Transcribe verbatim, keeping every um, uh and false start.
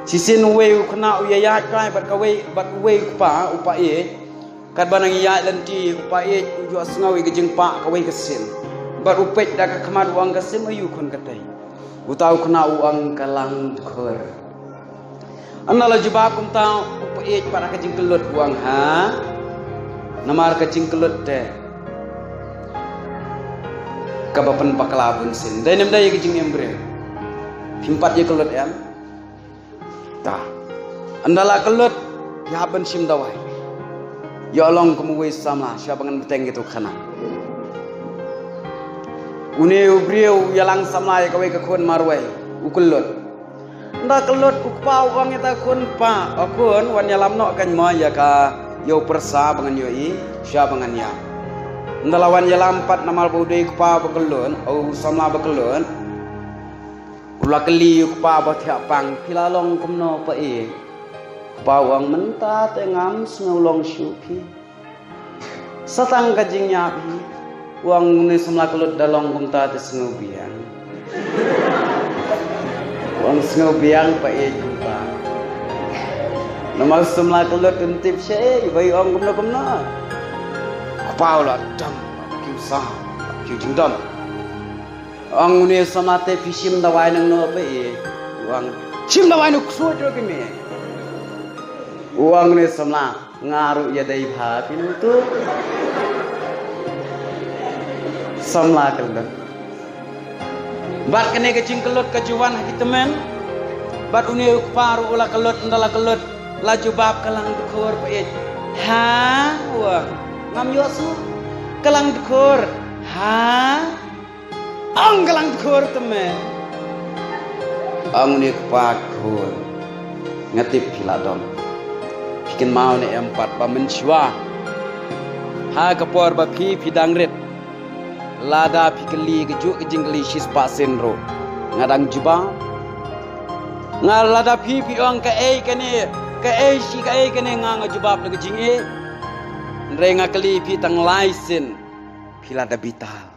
Shisien uwei u khynnah u ïaid kai bad kawei, bad uwei u kpa, u paid. Katba nang ïaid lynti, u paid u ju sngew ïa ka jingpah kawei ka sien. Bad u peit da ka khmat u ong, ka sien aïu khun katei? Uta u khynnah u ong, ka lang dkhur. Ynda la jubab kumta, u paid pat ha ka jingkyllut u ong, ha? Namar ka jingkyllut te kaba pynbakla bunsien. Dei ne ym dei ïa ka jingim briew? Phim pat ïakyllut em? Ta. Ynda la kyllut, ïa hap ban shim dawai. Ïoh long kum uwei u samla, shuwa ba ngan bteng ïa utu u khynnah. Une u briew u ïalang samla ïa kawei ka khun marwei, u kyllut. Ynda kyllut, u kpa u ong ïa uta u khun, pa, o khun, wan ïalam noh kane mo ïa ka, ïa u pyrsa ba ngan ïohi, shuwa ba ngan ïap. Ynda la wan ïalam pat namar ba u dei u kpa ba kyllut, u samla ba kyllut. U la kylli u kpa ba thiah pang, phi la long kumno paid? Kpa u ong, mynta te ngam sngew long shuh phi. Sa tang ka jingïap hi. U ong, une u samla kyllut, da long kumta te sngew biang. U ong, sngew biang paid kumta. Namar u samla kyllut un tip shaei ba i ong kumno kumno. Kpa u la dom, ki u sa, ki u jingdom. U ong, une u samla te phi shim dawai nangno paid? U ong, shim dawai na u ksuid ruh ki mei. U ong une u samla, nga ruh ïadei bha phi nangtu. Samla kyllut. Bad kane ka jingkyllut ka ju wan ha ki tymmen. Bad une u kpa ruh u la kyllut, ynda la kyllut, la jubab, ka lang dkhur paid. Ha? U ong, ngam ïohsngew. Ka lang dkhur. Ha? Ong ka lang dkhur te me. Ong une u kpa, dkhur. Nga tip phi la dom. Phi kynmaw ne em pat ba mynshuwa, ha ka por ba phi, phi dang rit, lada phi kylli kajuh ka jingkylli shispah sien ruh, nga dang jubab. Nga lada phi, phi ong kaei kane, kaei shi kaei kane, nga, nga jubab da ka jingïeit. Hynrei nga kylli phi tang lai sien, phi la da bitar.